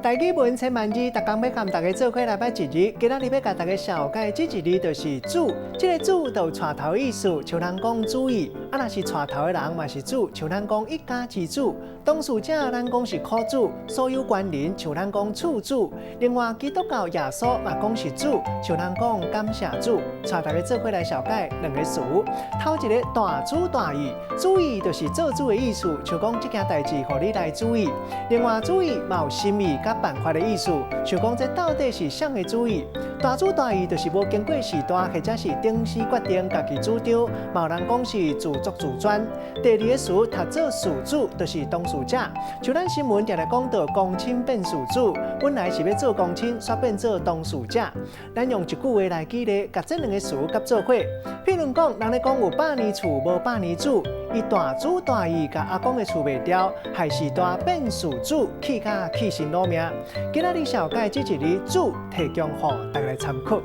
台語文千萬字，逐工欲佮大家做伙來捌一字。今仔日欲共大家紹介這一字就是主，這个主就有帶頭意思，像人講主意；啊，若是帶頭的人嘛是主，像咱講一家之主。當事者咱講是苦主，所有權人像咱講厝主。另外基督教耶穌嘛講是主，像人講感謝主。帶大家做伙來紹介兩个詞，頭一个大主大意，主意就是做主的意思，像講這件代誌予你來主意。另外主意嘛有心意佮辦法的意思，像講這到底是啥个主意？大主大意就是無經過時代或者是臨時決定，家己主張，嘛有人講是自作自專。第二个詞讀做事主，就是當事者。像咱新聞定定講到公親變事主，本來是欲做公親，煞變做當事者。咱用一句話來舉例，共這兩个詞佮做伙。譬如講，人咧講有百年厝，無百年主，伊大主大意，共阿公的厝賣掉，害序大變事主，氣甲氣心滷命。今仔日紹介這一字主，提供予大家來參考。